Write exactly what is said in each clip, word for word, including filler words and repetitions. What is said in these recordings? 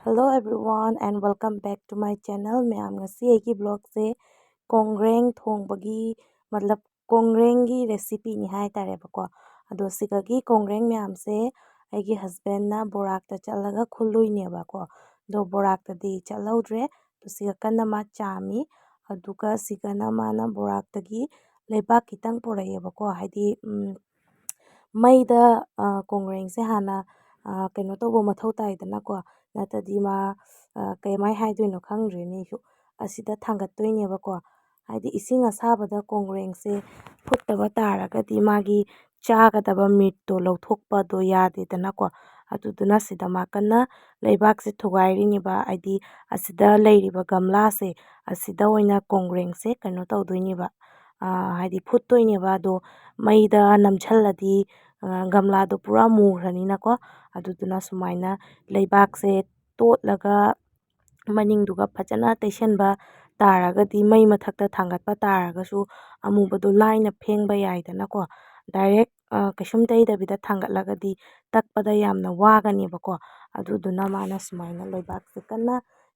Hello everyone and welcome back to my channel. ꯃꯌꯥꯝ, ꯉꯁꯤ ꯑꯩꯒꯤ vlogꯁꯦ ꯀꯣꯡꯒ꯭ꯔꯦꯡ ꯊꯣꯡꯕꯒꯤ, ꯃꯇꯂꯕ ꯀꯣꯡꯒ꯭ꯔꯦꯡꯒꯤ recipeꯅꯤ ꯍꯥꯏꯇꯥꯔꯦꯕꯀꯣ꯫ ꯑꯗꯣ ꯁꯤꯗꯒꯤ ꯀꯣꯡꯒ꯭ꯔꯦꯡ ꯃꯌꯥꯝꯁꯦ ꯑꯩꯒꯤ husbandꯅ ꯕꯣꯔꯥꯛꯇ ꯆꯠꯂꯒ ꯈꯨꯜꯂꯨꯏꯅꯦꯕꯀꯣ꯫ ꯑꯗꯣ ꯕꯣꯔꯥꯛꯇꯗꯤ ꯆꯠꯍꯧꯗ꯭ꯔꯦ꯫ ꯑꯗꯣ ꯁꯤꯒ ꯀꯟꯅ ꯃꯥ ꯆꯥꯝꯃꯤ꯫ ꯑꯗꯨꯒ ꯁꯤꯒꯅ ꯃꯥꯅ ꯕꯣꯔꯥꯛꯇꯒꯤ ꯂꯩꯕꯥꯛ ꯈꯤꯇꯪ ꯄꯨꯔꯛꯑꯦꯕꯀꯣ꯫ ꯍꯥꯏꯗꯤ, ꯎꯝ, ꯃꯩꯗ, ꯑ, ꯀꯣꯡꯒ꯭ꯔꯦꯡꯁꯦ ꯍꯥꯟꯅ, ꯑ, ꯀꯩꯅꯣ ꯇꯧꯕ ꯃꯊꯧ ꯇꯥꯏꯗꯅꯀꯣ꯫ ꯅꯠꯇ꯭ꯔꯗꯤ ꯃꯥ, ꯑ, ꯀꯃꯥꯏ ꯍꯥꯏꯗꯣꯏꯅꯣ ꯈꯪꯗ꯭ꯔꯦꯅꯦ ꯑꯩꯁꯨ꯫ ꯑꯁꯤꯗ ꯊꯥꯡꯒꯠꯇꯣꯏꯅꯦꯕꯀꯣ꯫ ꯍꯥꯏꯗꯤ ꯏꯁꯤꯡ ꯑꯁꯥꯕꯗ ꯀꯣꯡꯒ꯭ꯔꯦꯡꯁꯦ ꯐꯨꯠꯇꯕ ꯇꯥꯔꯒꯗꯤ ꯃꯥꯒꯤ ꯆꯥꯒꯗꯕ meatꯇꯣ ꯂꯧꯊꯣꯛꯄꯗꯣ ꯌꯥꯗꯦꯗꯅꯀꯣ꯫ ꯑꯗꯨꯗꯨꯅ ꯁꯤꯗ ꯃꯥ ꯀꯟꯅ ꯂꯩꯕꯥꯛꯁꯦ ꯊꯨꯒꯥꯏꯔꯤꯅꯦꯕ꯫ ꯍꯥꯏꯗꯤ ꯑꯁꯤꯗ ꯂꯩꯔꯤꯕ ꯒꯝꯂꯥꯁꯦ, ꯑꯁꯤꯗ ꯑꯣꯏꯅ ꯀꯣꯡꯒ꯭ꯔꯦꯡꯁꯦ ꯀꯩꯅꯣ ꯇꯧꯗꯣꯏꯅꯦꯕ, ꯑ, ꯍꯥꯏꯗꯤ ꯐꯨꯠꯇꯣꯏꯅꯦꯕ꯫ ꯑꯗꯣ ꯃꯩꯗ ꯅꯝꯁꯤꯜꯂꯗꯤ, ꯑ, ꯒꯝꯂꯥꯗꯣ ꯄꯨꯔꯥ ꯃꯨꯈ꯭ꯔꯅꯤꯅꯀꯣ꯫ ꯑꯗꯨꯗꯨꯅ ꯁꯨꯃꯥꯏꯅ ꯂꯩꯕꯥꯛꯁꯦ ꯇꯣꯠꯂꯒ ꯃꯅꯤꯡꯗꯨꯒ ꯐꯖꯅ ꯇꯩꯁꯟꯕ ꯇꯥꯔꯒꯗꯤ, ꯃꯩ ꯃꯊꯛꯇ ꯊꯥꯡꯒꯠꯄ ꯇꯥꯔꯒꯁꯨ ꯑꯃꯨꯕꯗꯣ ꯂꯥꯏꯅ ꯐꯦꯡꯕ ꯌꯥꯏꯗꯅꯀꯣ꯫ Direct, ꯑ, ꯀꯩꯁꯨꯝ ꯇꯩꯗꯕꯤꯗ ꯊꯥꯡꯒꯠꯂꯒꯗꯤ ꯇꯛꯄꯗ ꯌꯥꯝꯅ ꯋꯥꯒꯅꯦꯕꯀꯣ꯫ ꯑꯗꯨꯗꯨꯅ ꯃꯥꯅ ꯁꯨꯃꯥꯏꯅ ꯂꯩꯕꯥꯛꯁꯦ ꯀꯟꯅ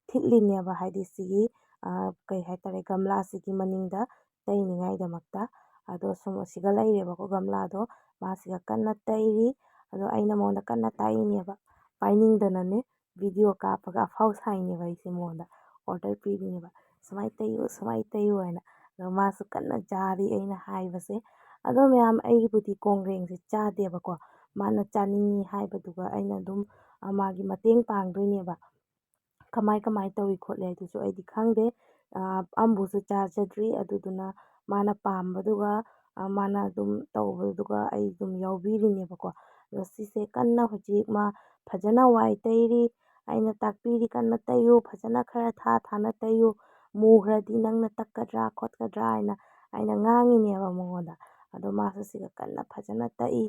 ꯊꯤꯠꯂꯤꯅꯦꯕ, ꯍꯥꯏꯗꯤ ꯁꯤꯒꯤ, ꯑ, ꯀꯩ ꯍꯥꯏꯇꯥꯔꯦ, ꯒꯝꯂꯥꯁꯤꯒꯤ ꯃꯅꯤꯡꯗ ꯇꯩꯅꯤꯡꯉꯥꯏꯗꯃꯛꯇ꯫ ꯑꯗꯣ ꯁꯨꯝ ꯑꯁꯤꯒ ꯂꯩꯔꯦꯕꯀꯣ ꯒꯝꯂꯥꯗꯣ, ꯃꯥꯁꯤꯒ ꯀꯟꯅ ꯇꯩꯔꯤ꯫ ꯑꯗꯣ ꯑꯩꯅ ꯃꯉꯣꯟꯗ ꯀꯟꯅ ꯇꯥꯛꯏꯅꯦꯕ, ꯄꯥꯏꯅꯤꯡꯗꯅꯅꯦ video ꯀꯥꯞꯄꯒ ꯑꯐꯥꯎ ꯁꯥꯏꯅꯦꯕ ꯑꯩꯁꯦ ꯃꯉꯣꯟꯗ꯫ Order ꯄꯤꯔꯤꯅꯦꯕ, "ꯁꯨꯃꯥꯏꯅ ꯇꯩꯌꯨ, ꯁꯨꯃꯥꯏꯅ ꯇꯩꯌꯨ" ꯍꯥꯏꯅ꯫ ꯑꯗꯣ ꯃꯥꯁꯨ ꯀꯟꯅ ꯖꯥꯔꯤ ꯑꯩꯅ ꯍꯥꯏꯕꯁꯦ꯫ ꯑꯗꯣ ꯃꯌꯥꯝ, ꯑꯩꯒꯤꯕꯨꯗꯤ ꯀꯣꯡꯒ꯭ꯔꯦꯡꯁꯦ ꯆꯥꯗꯦꯕꯀꯣ꯫ ꯃꯥꯅ ꯆꯥꯅꯤꯡꯉꯤ ꯍꯥꯏꯕꯗꯨꯒ ꯑꯩꯅ ꯑꯗꯨꯝ, ꯑ, ꯃꯥꯒꯤ ꯃꯇꯦꯡ ꯄꯥꯡꯗꯣꯏꯅꯦꯕ꯫ ꯀꯃꯥꯏ ꯀꯃꯥꯏ ꯇꯧꯏ ꯈꯣꯠꯂꯤ ꯍꯥꯏꯗꯨꯁꯨ ꯑꯩꯗꯤ ꯈꯪꯗꯦ꯫ ꯑ, ꯑꯝꯕꯨꯁꯨ ꯆꯥꯖꯗ꯭ꯔꯤ꯫ ꯑꯗꯨꯗꯨꯅ ꯃꯥꯅ ꯄꯥꯝꯕꯗꯨꯒ, ꯑ, ꯃꯥꯅ ꯑꯗꯨꯝ ꯇꯧꯕꯗꯨꯒ ꯑꯩ ꯑꯗꯨꯝ ꯌꯥꯎꯕꯤꯔꯤꯅꯦꯕꯀꯣ꯫ ꯑꯗꯣ ꯁꯤꯁꯦ ꯀꯟꯅ ꯍꯧꯖꯤꯛ ꯃꯥ ꯐꯖꯅ ꯋꯥꯏ ꯇꯩꯔꯤ꯫ ꯑꯩꯅ ꯇꯥꯛꯄꯤꯔꯤ, "ꯀꯟꯅ ꯇꯩꯌꯨ, ꯐꯖꯅ ꯈꯔ ꯊꯥ ꯊꯥꯅ ꯇꯩꯌꯨ, ꯃꯨꯈ꯭ꯔꯗꯤ ꯅꯪꯅ ꯇꯛꯀꯗ꯭ꯔꯥ ꯈꯣꯠꯀꯗ꯭ꯔꯥ?" ꯍꯥꯏꯅ ꯑꯩꯅ ꯉꯥꯡꯉꯤꯅꯦꯕ ꯃꯉꯣꯟꯗ꯫ ꯑꯗꯣ ꯃꯥꯁꯨ ꯁꯤꯒ ꯀꯟꯅ ꯐꯖꯅ ꯇꯛꯏ,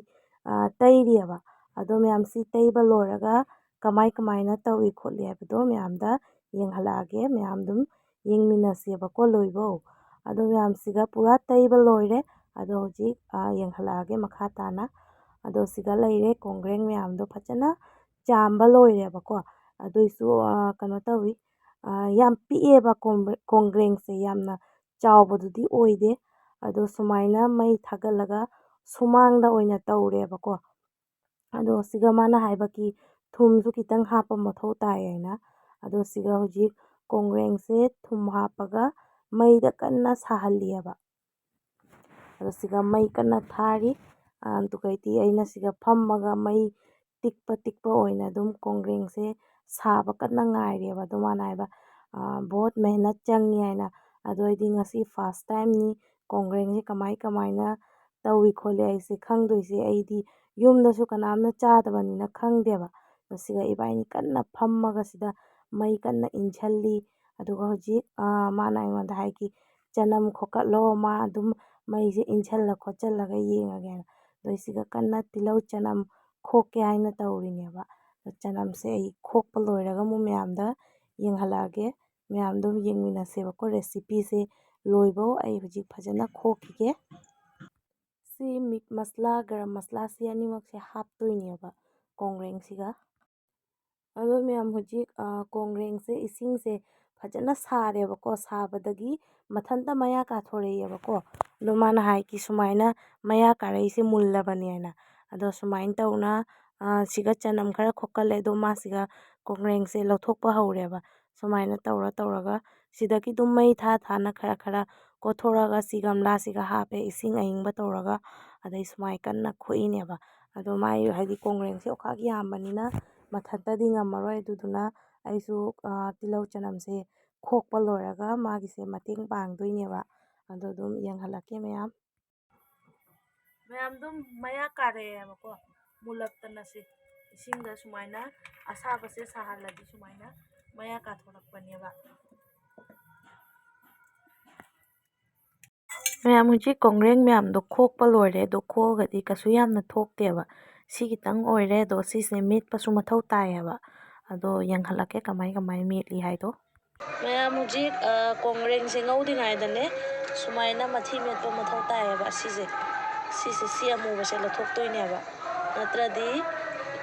ꯑ, ꯇꯩꯔꯤꯑꯕ꯫ ꯑꯗꯣ ꯃꯌꯥꯝ, ꯁꯤ ꯇꯩꯕ ꯂꯣꯏꯔꯒ ꯀꯃꯥꯏ ꯀꯃꯥꯏꯅ ꯇꯧꯏ ꯈꯣꯠꯂꯤ ꯍꯥꯏꯕꯗꯣ ꯃꯌꯥꯝꯗ ꯌꯦꯡꯍꯜꯂꯛꯑꯒꯦ꯫ ꯃꯌꯥꯝ ꯑꯗꯨꯝ ꯌꯦꯡꯃꯤꯟꯅꯁꯦꯕꯀꯣ ꯂꯣꯏꯕꯧ꯫ ꯑꯗꯣ ꯃꯌꯥꯝꯁꯤꯒ ꯄꯨꯔꯥ ꯇꯩꯕ ꯂꯣꯏꯔꯦ꯫ ꯑꯗꯣ ꯍꯧꯖꯤꯛ, ꯑ, ꯌꯦꯡꯍꯜꯂꯛꯑꯒꯦ ꯃꯈꯥ ꯇꯥꯅ꯫ ꯑꯗꯣ ꯁꯤꯒ ꯂꯩꯔꯦ, ꯀꯣꯡꯒ꯭ꯔꯦꯡ ꯃꯌꯥꯝꯗꯣ ꯐꯖꯅ ꯆꯥꯝꯕ ꯂꯣꯏꯔꯦꯕꯀꯣ꯫ ꯑꯗꯨꯏꯁꯨ, ꯑ, ꯀꯩꯅꯣ ꯇꯧꯏ, ꯑ, ꯌꯥꯝ ꯄꯤꯛꯑꯦꯕ ꯀꯣꯡ-, ꯀꯣꯡꯒ꯭ꯔꯦꯡꯁꯦ, ꯌꯥꯝꯅ ꯆꯥꯎꯕꯗꯨꯗꯤ ꯑꯣꯏꯗꯦ꯫ ꯑꯗꯣ ꯁꯨꯃꯥꯏꯅ ꯃꯩ ꯊꯥꯒꯠꯂꯒ ꯁꯨꯃꯥꯡꯗ ꯑꯣꯏꯅ ꯇꯧꯔꯦꯕꯀꯣ꯫ ꯑꯗꯣ ꯁꯤꯒ ꯃꯥꯅ ꯍꯥꯏꯕꯒꯤ ꯊꯨꯝꯁꯨ ꯈꯤꯇꯪ ꯍꯥꯞꯄ ꯃꯊꯧ ꯇꯥꯏ ꯍꯥꯏꯅ꯫ ꯑꯗꯣ ꯁꯤꯒ ꯍꯧꯖꯤꯛ ꯀꯣꯡꯒ꯭ꯔꯦꯡꯁꯦ ꯊꯨꯝ ꯍꯥꯞꯄꯒ ꯃꯩꯗ ꯀꯟꯅ ꯁꯥꯍꯜꯂꯤꯑꯕ꯫ ꯑꯗꯣ ꯁꯤꯒ ꯃꯩ ꯀꯟꯅ ꯊꯥꯔꯤ꯫ ꯑꯗꯨꯒꯩꯗꯤ ꯑꯩꯅ ꯁꯤꯒ ꯐꯝꯃꯒ ꯃꯩ ꯇꯤꯛꯄ ꯇꯤꯛꯄ ꯑꯣꯏꯅ ꯑꯗꯨꯝ ꯀꯣꯡꯒ꯭ꯔꯦꯡꯁꯦ ꯁꯥꯕ ꯀꯟꯅ ꯉꯥꯏꯔꯤꯑꯕ꯫ ꯑꯗꯣ ꯃꯥꯅ ꯍꯥꯏꯕ, "ꯑ, ꯕꯣꯍꯨꯠ ꯃꯦꯍꯅꯠ ꯆꯪꯉꯤ" ꯍꯥꯏꯅ꯫ ꯑꯗꯣ ꯑꯩꯗꯤ ꯉꯁꯤ first timeꯅꯤ ꯀꯣꯡꯒ꯭ꯔꯦꯡꯁꯦ ꯀꯃꯥꯏ ꯀꯃꯥꯏꯅ ꯇꯧꯏ ꯈꯣꯠꯂꯤ ꯍꯥꯏꯁꯦ ꯈꯪꯗꯣꯏꯁꯦ꯫ ꯑꯩꯗꯤ ꯌꯨꯝꯗꯁꯨ ꯀꯅꯥꯝꯅ ꯆꯥꯗꯕꯅꯤꯅ ꯈꯪꯗꯦꯕ꯫ ꯑꯗꯣ ꯁꯤꯒ ꯏꯕꯥꯏꯅꯤ ꯀꯟꯅ ꯐꯝꯃꯒ ꯁꯤꯗ ꯃꯩ ꯀꯟꯅ ꯏꯟꯁꯤꯜꯂꯤ꯫ ꯑꯗꯨꯒ ꯍꯧꯖꯤꯛ, ꯑ, ꯃꯥꯅ ꯑꯩꯉꯣꯟꯗ ꯍꯥꯏꯈꯤ, "ꯆꯅꯝ ꯈꯣꯠꯀꯠꯂꯣ, ꯃꯥ ꯑꯗꯨꯝ ꯃꯩꯁꯦ ꯏꯟꯁꯤꯜꯂ ꯈꯣꯠꯆꯜꯂꯒ ꯌꯦꯡꯉꯒꯦꯅ"꯫ ꯑꯗꯣ ꯁꯤꯒ ꯀꯟꯅ ꯇꯤꯜꯍꯧ ꯆꯅꯝ ꯈꯣꯛꯀꯦ ꯍꯥꯏꯅ ꯇꯧꯔꯤꯅꯦꯕ꯫ ꯑꯗꯣ ꯆꯅꯝꯁꯦ ꯑꯩ ꯈꯣꯛꯄ ꯂꯣꯏꯔꯒ ꯑꯃꯨꯛ ꯃꯌꯥꯝꯗ ꯌꯦꯡꯍꯜꯂꯛꯑꯒꯦ꯫ ꯃꯌꯥꯝꯗꯣ ꯌꯦꯡꯃꯤꯟꯅꯁꯦꯕꯀꯣ recipeꯁꯦ ꯂꯣꯏꯕꯧ꯫ ꯑꯩ ꯍꯧꯖꯤꯛ ꯐꯖꯅ ꯈꯣꯛꯈꯤꯒꯦ꯫ ꯁꯤ meat ꯃꯁꯂꯥ, ꯒꯔꯝ ꯃꯁꯂꯥ ꯁꯤ ꯑꯅꯤꯃꯛꯁꯦ ꯍꯥꯞꯇꯣꯏꯅꯦꯕ ꯀꯣꯡꯒ꯭ꯔꯦꯡꯁꯤꯒ꯫ ꯑꯗꯣ ꯃꯌꯥꯝ ꯍꯧꯖꯤꯛ, ꯑ, ꯀꯣꯡꯒ꯭ꯔꯦꯡꯁꯦ ꯏꯁꯤꯡꯁꯦ ꯐꯖꯅ ꯁꯥꯔꯦꯕꯀꯣ꯫ ꯁꯥꯕꯗꯒꯤ ꯃꯊꯟꯇ ꯃꯌꯥ ꯀꯥꯊꯣꯔꯛꯑꯦꯕꯀꯣ꯫ ꯑꯗꯣ ꯃꯥꯅ ꯍꯥꯏꯒꯤ ꯁꯨꯃꯥꯏꯅ ꯃꯌꯥ ꯀꯥꯔꯛꯏꯁꯦ ꯃꯨꯜꯂꯕꯅꯦꯅ꯫ ꯑꯗꯣ ꯁꯨꯃꯥꯏꯅ ꯇꯧꯅ, ꯑ, ꯁꯤꯒ ꯆꯅꯝ ꯈꯔ ꯈꯣꯛꯀꯜꯂꯦ꯫ ꯑꯗꯣ ꯃꯥꯁꯤꯒ ꯀꯣꯡꯒ꯭ꯔꯦꯡꯁꯦ ꯂꯧꯊꯣꯛꯄ ꯍꯧꯔꯦꯕ꯫ ꯁꯨꯃꯥꯏꯅ ꯇꯧꯔ ꯇꯧꯔꯒ ꯁꯤꯗꯒꯤ ꯑꯗꯨꯝ ꯃꯩ ꯊꯥ ꯊꯥꯅ ꯈꯔ ꯈꯔ ꯀꯣꯊꯣꯔꯛꯑꯒ ꯁꯤ ꯒꯝꯂꯥꯁꯤꯒ ꯍꯥꯞꯄꯦ, ꯏꯁꯤꯡ ꯑꯏꯪꯕ ꯇꯧꯔꯒ꯫ ꯑꯗꯩ ꯁꯨꯃꯥꯏ ꯀꯟꯅ ꯈꯣꯛꯏꯅꯦꯕ꯫ ꯑꯗꯣ ꯃꯥꯏ ꯍꯥꯏꯗꯤ ꯀꯣꯡꯒ꯭ꯔꯦꯡꯁꯦ ꯑꯣꯈꯥꯛ ꯌꯥꯝꯕꯅꯤꯅ ꯃꯊꯟꯇꯗꯤ ꯉꯝꯃꯔꯣꯏ꯫ ꯑꯗꯨꯗꯨꯅ ꯑꯩꯁꯨ, ꯑ, ꯇꯤꯜꯍꯧ ꯆꯅꯝꯁꯦ ꯈꯣꯛꯄ ꯂꯣꯏꯔꯒ ꯃꯥꯒꯤꯁꯦ ꯃꯇꯦꯡ ꯄꯥꯡꯗꯣꯏꯅꯦꯕ꯫ ꯑꯗꯣ ꯑꯗꯨꯝ ꯌꯦꯡꯍꯜꯂꯛꯀꯦ ꯃꯌꯥꯝ꯫ ꯃꯌꯥꯝ ꯑꯗꯨꯝ ꯃꯌꯥ ꯀꯥꯔꯛꯑꯦꯕꯀꯣ, ꯃꯨꯜꯂꯛꯇꯅ ꯁꯤ ꯏꯁꯤꯡꯗ ꯁꯨꯃꯥꯏꯅ ꯑꯁꯥꯕꯁꯦ ꯁꯥꯍꯜꯂꯗꯤ ꯁꯨꯃꯥꯏꯅ ꯃꯌꯥ ꯀꯥꯊꯣꯔꯛꯄꯅꯦꯕ꯫ ꯃꯌꯥꯝ ꯍꯧꯖꯤꯛ ꯀꯣꯡꯒ꯭ꯔꯦꯡ ꯃꯌꯥꯝꯗꯣ ꯈꯣꯛꯄ ꯂꯣꯏꯔꯦ꯫ ꯑꯗꯣ ꯈꯣꯛꯑꯒꯗꯤ ꯀꯩꯁꯨ ꯌꯥꯝꯅ ꯊꯣꯛꯇꯦꯕ꯫ ꯁꯤ ꯈꯤꯇꯪ ꯑꯣꯏꯔꯦ꯫ ꯑꯗꯣ ꯁꯤꯁꯦ ꯃꯦꯠꯄꯁꯨ ꯃꯊꯧ ꯇꯥꯏꯌꯦꯕ꯫ ꯑꯗꯣ ꯌꯦꯡꯍꯜꯂꯛꯀꯦ ꯀꯃꯥꯏ ꯀꯃꯥꯏ ꯃꯦꯠꯂꯤ ꯍꯥꯏꯗꯣ꯫ ꯃꯌꯥꯝ ꯍꯧꯖꯤꯛ, ꯑ, ꯀꯣꯡꯒ꯭ꯔꯦꯡꯁꯦ ꯉꯧꯗ꯭ꯔꯤꯉꯩꯗꯅꯦ ꯁꯨꯃꯥꯏꯅ ꯃꯊꯤ ꯃꯦꯠꯄ ꯃꯊꯧ ꯇꯥꯏꯌꯦꯕ꯫ ꯁꯤꯁꯦ, ꯁꯤꯁꯦ, ꯁꯤ ꯑꯃꯨꯕꯁꯦ ꯂꯧꯊꯣꯛꯇꯣꯏꯅꯦꯕ, ꯅꯠꯇ꯭ꯔꯗꯤ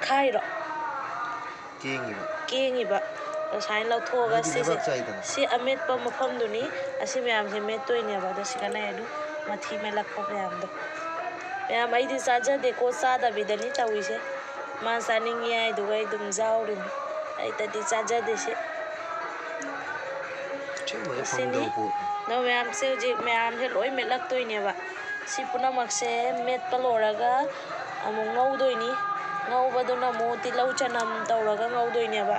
ꯈꯥꯏꯔꯣ꯫ ꯀꯦꯡꯉꯤꯕ꯫ ꯀꯦꯡꯉꯤꯕ꯫ ꯉꯁꯥꯏꯅ ꯂꯧꯊꯣꯛꯑꯒ ꯃꯣꯏꯗꯤ ꯁꯤꯁꯦ, ꯂꯩꯕꯥꯛ ꯆꯥꯏꯗꯅ꯫ ꯁꯤ ꯑꯃꯦꯠꯄ ꯃꯐꯝꯗꯨꯅꯤ꯫ ꯑꯁꯤ ꯃꯌꯥꯝꯁꯦ ꯃꯦꯠꯇꯣꯏꯅꯦꯕ꯫ ꯑꯗꯣ ꯁꯤꯗ ꯂꯩ ꯑꯗꯨ ꯃꯊꯤ ꯃꯦꯠꯂꯛꯄ ꯃꯌꯥꯝꯗꯣ꯫ ꯃꯌꯥꯝ, ꯑꯩꯗꯤ ꯆꯥꯖꯗꯦꯀꯣ, ꯆꯥꯗꯕꯤꯗꯅꯤ ꯇꯧꯔꯤꯁꯦ꯫ ꯃꯥ ꯆꯥꯅꯤꯡꯉꯤ ꯍꯥꯏꯗꯨꯒ ꯑꯩ ꯑꯗꯨꯝ ꯌꯥꯎꯔꯤꯅꯤ꯫ ꯑꯩꯗꯗꯤ ꯆꯥꯖꯗꯦ ꯁꯤ꯫ ꯑꯁꯦꯡꯕꯗꯤ ꯁꯤꯅꯤ꯫ ꯐꯪꯗꯕ ꯄꯣꯠꯅꯤ꯫ ꯑꯗꯣ ꯃꯌꯥꯝꯁꯦ ꯍꯧꯖꯤꯛ ꯃꯌꯥꯝꯁꯦ ꯂꯣꯏ ꯃꯦꯠꯂꯛꯇꯣꯏꯅꯦꯕ꯫ ꯁꯤ ꯄꯨꯝꯅꯃꯛꯁꯦ ꯃꯦꯠꯄ ꯂꯣꯏꯔꯒ ꯑꯃꯨꯛ ꯉꯧꯗꯣꯏꯅꯤ꯫ ꯉꯧꯕꯗꯨꯅ ꯑꯃꯨꯛ ꯇꯤꯜꯍꯧ ꯆꯅꯝ ꯇꯧꯔꯒ ꯉꯧꯗꯣꯏꯅꯦꯕ꯫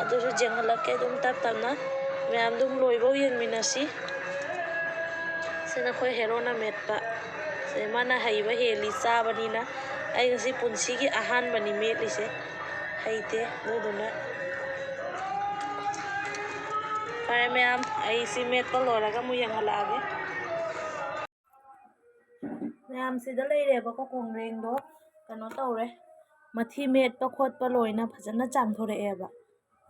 ꯑꯗꯨꯁꯨ ꯌꯦꯡꯍꯜꯂꯛꯀꯦ ꯑꯗꯨꯝ ꯇꯞ ꯇꯞꯅ꯫ ꯃꯌꯥꯝ ꯑꯗꯨꯝ ꯂꯣꯏꯕꯧ ꯌꯦꯡꯃꯤꯟꯅꯁꯤ꯫ ꯁꯤꯅ ꯑꯩꯈꯣꯏ ꯍꯦꯔꯣꯅ ꯃꯦꯠꯄ꯫ ꯁꯦ ꯃꯥꯅ ꯍꯩꯕ ꯍꯦꯜꯂꯤ ꯆꯥꯕꯅꯤꯅ꯫ ꯑꯩ ꯉꯁꯤ ꯄꯨꯟꯁꯤꯒꯤ ꯑꯍꯥꯟꯕꯅꯤ ꯃꯦꯠꯂꯤꯁꯦ꯫ ꯍꯩꯇꯦ ꯑꯗꯨꯗꯨꯅ꯫ ꯐꯔꯦ ꯃꯌꯥꯝ, ꯑꯩ ꯁꯤ ꯃꯦꯠꯄ ꯂꯣꯏꯔꯒ ꯑꯃꯨꯛ ꯌꯦꯡꯍꯜꯂꯛꯑꯒꯦ꯫ ꯃꯌꯥꯝ ꯁꯤꯗ ꯂꯩꯔꯦꯕꯀꯣ, ꯀꯣꯡꯒ꯭ꯔꯦꯡꯗꯣ ꯀꯩꯅꯣ ꯇꯧꯔꯦ꯫ ꯃꯊꯤ ꯃꯦꯠꯄ ꯈꯣꯠꯄ ꯂꯣꯏꯅ ꯐꯖꯅ ꯆꯥꯝꯊꯣꯔꯛꯑꯦꯕ꯫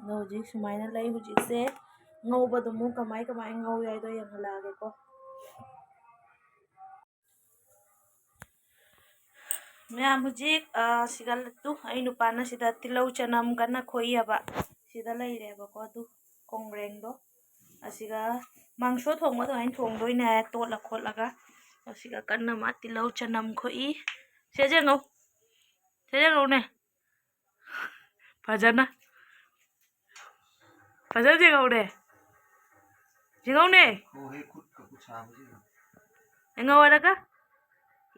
ꯑꯗꯣ ꯍꯧꯖꯤꯛ ꯁꯨꯃꯥꯏꯅ ꯂꯩ꯫ ꯍꯧꯖꯤꯛꯁꯦ ꯉꯧꯕꯗꯨ ꯑꯃꯨꯛ ꯀꯃꯥꯏ ꯀꯃꯥꯏ ꯉꯧꯏ ꯍꯥꯏꯗꯣ ꯌꯦꯡꯍꯜꯂꯛꯑꯒꯦꯀꯣ꯫ ꯃꯌꯥꯝ ꯍꯧꯖꯤꯛ, ꯑ, ꯁꯤꯗ ꯇꯨ ꯑꯩ ꯅꯨꯄꯥꯅ ꯁꯤꯗ ꯇꯤꯜꯍꯧ ꯆꯅꯝ ꯀꯟꯅ ꯈꯣꯛꯏꯑꯕ꯫ ꯁꯤꯗ ꯂꯩꯔꯦꯕꯀꯣ ꯑꯗꯨ ꯀꯣꯡꯒ꯭ꯔꯦꯡꯗꯣ꯫ ꯑꯁꯤꯒ ꯃꯥꯡꯁꯣ ꯊꯣꯡꯕ ꯑꯗꯨꯃꯥꯏꯅ ꯊꯣꯡꯗꯣꯏꯅꯦ ꯍꯥꯏ, ꯇꯣꯠꯂ ꯈꯣꯠꯂꯒ꯫ ꯑꯁꯤꯒ ꯀꯟꯅ ꯃꯥ ꯇꯤꯜꯍꯧ ꯆꯅꯝ ꯈꯣꯛꯏ꯫ ꯁꯦ ꯌꯦꯡꯉꯧ꯫ ꯁꯦ ꯌꯦꯡꯉꯧꯅꯦ꯫ ꯐꯖꯅ꯫ ꯐꯖꯅ ꯌꯦꯡꯍꯧꯔꯦ꯫ ꯌꯦꯡꯍꯧꯅꯦ꯫ ꯌꯦꯡꯍꯧ ꯍꯥꯏꯔꯒ꯫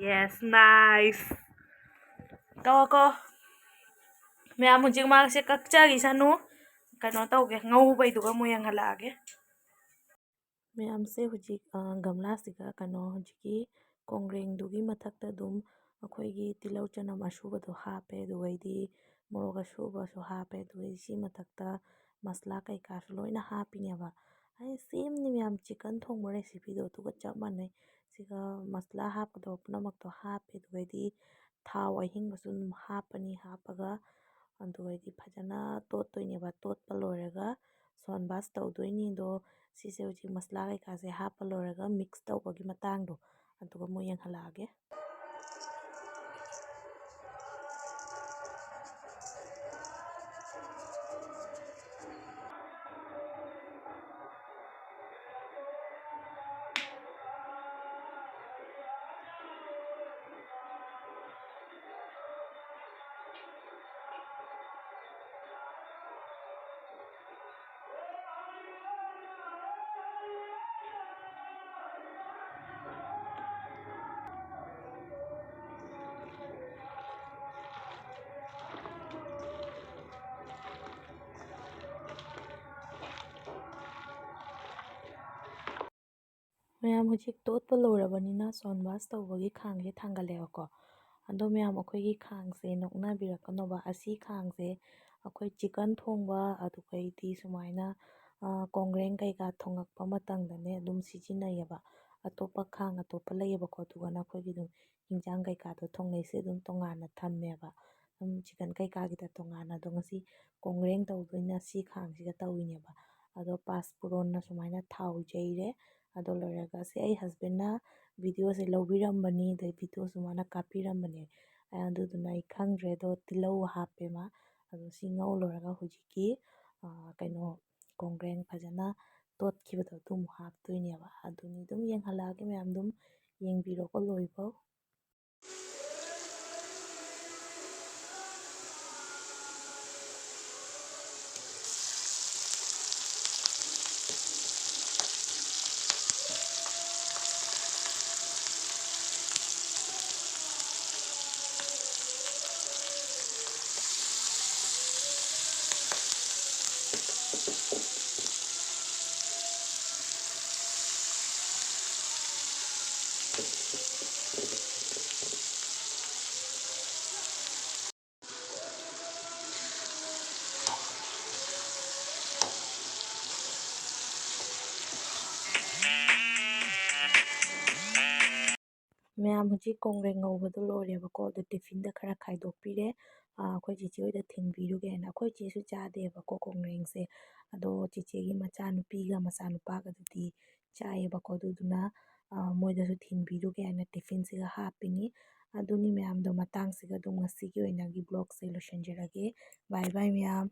Yes, nice. ꯀꯣ, ꯀꯣ꯫ ꯃꯌꯥꯝ ꯍꯧꯖꯤꯛ ꯃꯥꯁꯦ ꯀꯛꯆꯈꯤꯁꯅꯨ꯫ ꯀꯩꯅꯣ ꯇꯧꯒꯦ, ꯉꯧꯕꯩꯗꯨꯒ ꯑꯃꯨꯛ ꯌꯦꯡꯍꯜꯂꯛꯑꯒꯦ꯫ ꯃꯌꯥꯝꯁꯦ ꯍꯧꯖꯤꯛ, ꯑ, ꯒꯝꯂꯥꯁꯤꯒ ꯀꯩꯅꯣ ꯍꯧꯖꯤꯛꯀꯤ ꯀꯣꯡꯒ꯭ꯔꯦꯡꯗꯨꯒꯤ ꯃꯊꯛꯇ ꯑꯗꯨꯝ ꯑꯩꯈꯣꯏꯒꯤ ꯇꯤꯜꯍꯧ ꯆꯅꯝ ꯑꯁꯨꯕꯗꯣ ꯍꯥꯞꯄꯦ, ꯑꯗꯨꯒꯩꯗꯤ ꯃꯣꯔꯣꯛ ꯑꯁꯨꯕꯁꯨ ꯍꯥꯞꯄꯦ, ꯑꯗꯨꯒꯩ ꯁꯤ ꯃꯊꯛꯇ ꯃꯁꯂꯥ ꯀꯩꯀꯥꯁꯨ ꯂꯣꯏꯅ ꯍꯥꯞꯄꯤꯅꯦꯕ꯫ ꯑꯩ ꯁꯦꯝꯅꯤ ꯃꯌꯥꯝ, chicken ꯊꯣꯡꯕ recipeꯗꯣ ꯑꯗꯨꯒ ꯆꯞ ꯃꯥꯟꯅꯩ꯫ ꯁꯤꯒ ꯃꯁꯂꯥ ꯍꯥꯞꯀꯗꯕ ꯄꯨꯝꯅꯃꯛꯇꯣ ꯍꯥꯞꯄꯦ, ꯑꯗꯨꯒꯩꯗꯤ ꯊꯥꯎ ꯑꯍꯤꯡꯕꯁꯨ ꯑꯗꯨꯝ ꯍꯥꯞꯄꯅꯤ꯫ ꯍꯥꯞꯄꯒ ꯑꯗꯨꯒꯩꯗꯤ ꯐꯖꯅ ꯇꯣꯠꯇꯣꯏꯅꯦꯕ꯫ ꯇꯣꯠꯄ ꯂꯣꯏꯔꯒ ꯁꯣꯟ ꯕꯥꯁ ꯇꯧꯗꯣꯏꯅꯤ꯫ ꯑꯗꯣ ꯁꯤꯁꯦ ꯍꯧꯖꯤꯛ ꯃꯁꯂꯥ ꯀꯩꯀꯥꯁꯦ ꯍꯥꯞꯄ ꯂꯣꯏꯔꯒ mix ꯇꯧꯕꯒꯤ ꯃꯇꯥꯡꯗꯣ ꯑꯗꯨꯒ ꯑꯃꯨꯛ ꯌꯦꯡꯍꯜꯂꯛꯑꯒꯦ꯫ ꯃꯌꯥꯝ, ꯍꯧꯖꯤꯛ ꯇꯣꯠꯄ ꯂꯣꯏꯔꯕꯅꯤꯅ ꯁꯣꯟ ꯕꯥꯁ ꯇꯧꯕꯒꯤ ꯈꯥꯡꯁꯦ ꯊꯥꯡꯒꯠꯂꯦꯕꯀꯣ꯫ ꯑꯗꯣ ꯃꯌꯥꯝ, ꯑꯩꯈꯣꯏꯒꯤ ꯈꯥꯡꯁꯦ ꯅꯣꯛꯅꯕꯤꯔꯛꯀꯅꯣꯕ꯫ ꯑꯁꯤ ꯈꯥꯡꯁꯦ ꯑꯩꯈꯣꯏ ꯆꯤꯀꯟ ꯊꯣꯡꯕ, ꯑꯗꯨꯒꯩꯗꯤ ꯁꯨꯃꯥꯏꯅ, ꯑ, ꯀꯣꯡꯒ꯭ꯔꯦꯡ ꯀꯩꯀꯥ ꯊꯣꯡꯉꯛꯄ ꯃꯇꯝꯗꯅꯦ ꯑꯗꯨꯝ ꯁꯤꯖꯤꯟꯅꯩꯌꯦꯕ꯫ ꯑꯇꯣꯞꯄ ꯈꯥꯡ ꯑꯇꯣꯞꯄ ꯂꯩꯌꯦꯕꯀꯣ, ꯑꯗꯨꯒꯅ ꯑꯩꯈꯣꯏꯒꯤ ꯑꯗꯨꯝ ꯍꯤꯟꯖꯥꯡ ꯀꯩꯀꯥꯗꯣ ꯊꯣꯡꯅꯩꯁꯦ ꯑꯗꯨꯝ ꯇꯣꯉꯥꯟꯅ ꯊꯝꯃꯦꯕ꯫ ꯑꯗꯨꯝ ꯆꯤꯀꯟ ꯀꯩꯀꯥꯒꯤꯗ ꯇꯣꯉꯥꯟꯅ꯫ ꯑꯗꯣ ꯉꯁꯤ ꯀꯣꯡꯒ꯭ꯔꯦꯡ ꯇꯧꯗꯣꯏꯅ ꯁꯤ ꯈꯥꯡꯁꯤꯒ ꯇꯧꯔꯤꯅꯦꯕ꯫ ꯑꯗꯣ ꯄꯥꯁꯄꯨꯔꯣꯟꯅ ꯁꯨꯃꯥꯏꯅ ꯊꯥꯎ ꯌꯩꯔꯦ꯫ ꯑꯗꯣ ꯂꯣꯏꯔꯒ ꯁꯤ ꯑꯩ ꯍꯁꯕꯦꯟꯅ ꯚꯤꯗꯤꯑꯣꯁꯦ ꯂꯧꯕꯤꯔꯝꯕꯅꯤ, ꯑꯗꯩ ꯚꯤꯗꯤꯑꯣꯁꯨ ꯃꯥꯅ ꯀꯥꯞꯄꯤꯔꯝꯕꯅꯤ꯫ ꯑꯗꯨꯗꯨꯅ ꯑꯩ ꯈꯪꯗ꯭ꯔꯦ꯫ ꯑꯗꯣ ꯇꯤꯜꯍꯧ ꯍꯥꯞꯄꯦ ꯃꯥ꯫ ꯑꯗꯣ ꯁꯤ ꯉꯧ ꯂꯣꯏꯔꯒ ꯍꯧꯖꯤꯛꯀꯤ, ꯑ, ꯀꯩꯅꯣ, ꯀꯣꯡꯒ꯭ꯔꯦꯡ ꯐꯖꯅ ꯇꯣꯠꯈꯤꯕꯗꯣ ꯑꯗꯨ ꯑꯃꯨꯛ ꯍꯥꯞꯇꯣꯏꯅꯦꯕ꯫ ꯑꯗꯨꯅꯤ, ꯑꯗꯨꯝ ꯌꯦꯡꯍꯜꯂꯛꯑꯒꯦ ꯃꯌꯥꯝ, ꯑꯗꯨꯝ ꯌꯦꯡꯕꯤꯔꯣꯀꯣ ꯂꯣꯏꯐꯥꯎ꯫ ꯃꯌꯥꯝ, ꯍꯧꯖꯤꯛ ꯀꯣꯡꯒ꯭ꯔꯦꯡ ꯉꯧꯕꯗꯣ ꯂꯣꯏꯔꯦꯕꯀꯣ꯫ ꯑꯗꯨ ꯇꯤꯐꯤꯟꯗ ꯈꯔ ꯈꯥꯏꯗꯣꯛꯄꯤꯔꯦ꯫ ꯑꯥ, ꯑꯩꯈꯣꯏ ꯆꯦꯆꯦ ꯍꯣꯏꯗ ꯊꯤꯟꯕꯤꯔꯨꯒꯦꯅ꯫ ꯑꯩꯈꯣꯏ ꯆꯦꯁꯨ ꯆꯥꯗꯦꯕꯀꯣ ꯀꯣꯡꯒ꯭ꯔꯦꯡꯁꯦ꯫ ꯑꯗꯣ ꯆꯦꯆꯦꯒꯤ ꯃꯆꯥꯅꯨꯄꯤꯒ ꯃꯆꯥꯅꯨꯄꯥꯒꯗꯨꯗꯤ ꯆꯥꯏꯌꯦꯕꯀꯣ꯫ ꯑꯗꯨꯗꯨꯅ, ꯑꯥ, ꯃꯣꯏꯗꯁꯨ ꯊꯤꯟꯕꯤꯔꯨꯒꯦ ꯍꯥꯏꯅ ꯇꯤꯐꯤꯟꯁꯤꯒ ꯍꯥꯞꯄꯤꯅꯤ꯫ ꯑꯗꯨꯅꯤ ꯃꯌꯥꯝꯗꯣ, ꯃꯇꯥꯡꯁꯤꯒ ꯑꯗꯨꯝ ꯉꯁꯤꯒꯤ ꯑꯣꯏꯅꯒꯤ ꯕ꯭ꯂꯣꯛꯁꯦ ꯂꯣꯏꯁꯤꯟꯖꯔꯒꯦ꯫ ꯕꯥꯏ ꯕꯥꯏ ꯃꯌꯥꯝ꯫